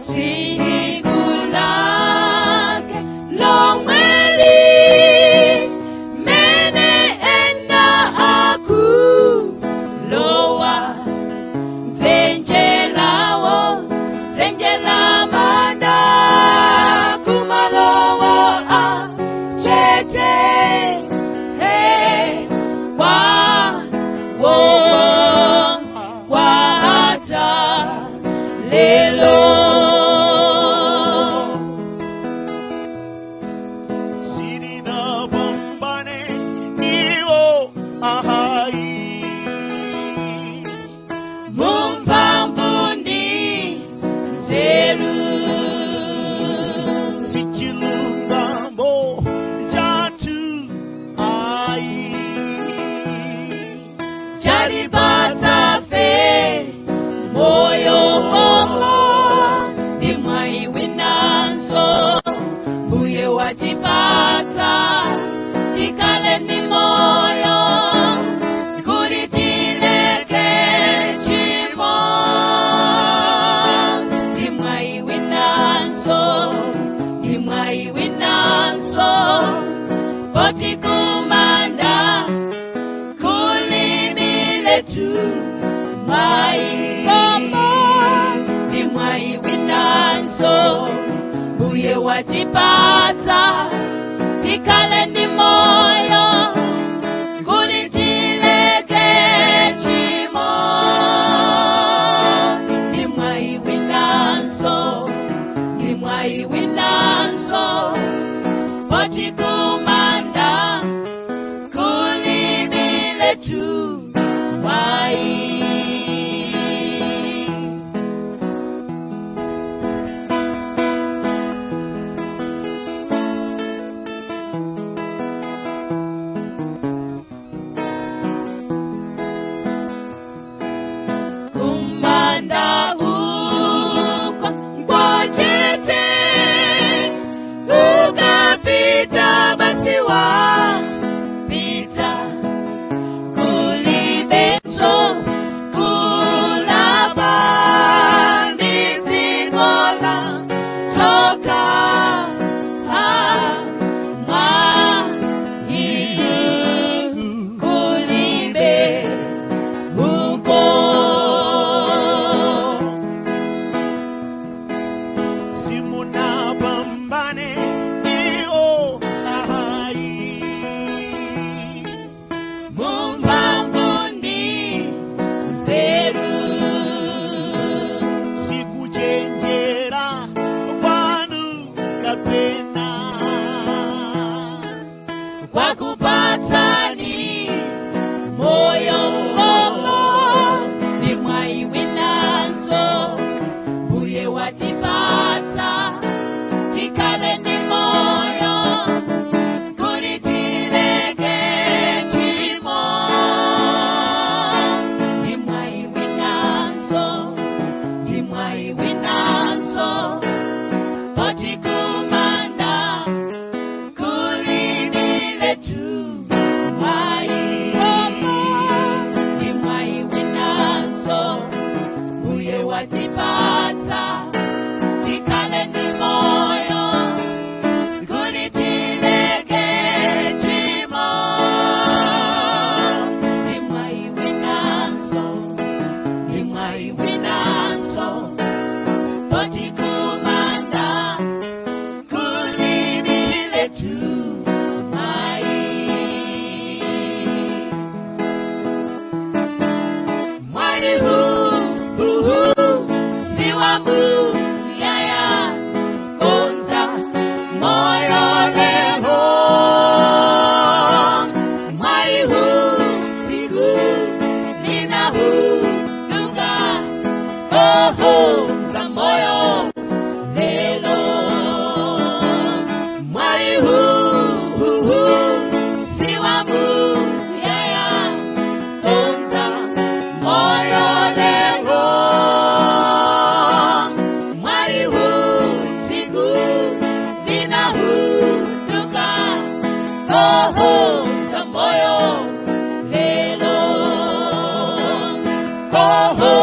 Tsiku lake lomweli mene ena akulowa dzenje lawo, dzenje la manda, kumalowa a chete, hey, kwa wo kwata lelo. Sitinapambane iwo ayi. Mumphamvu ndi nzeru, Sichilungamo chathu ayi. Chatipatsa ife moyo ndi mwayi winanso mbuye watipatsa tikale ndi moyo kuti tileke chimo. Ndi mwayi winanso, ndi mwayi winanso, poti kumanda kulibiletu mwayi, ndi mwayi winanso mbuye watipatsa tikale ndi moyo kuti tileke chimo. Ndi mwayi winanso, ndi mwayi winanso, poti kumanda kulibiletu mwayi. Kumanda uko ngwachete, ukapita basi wapita. Kohoza moyo lelo. Kohoza.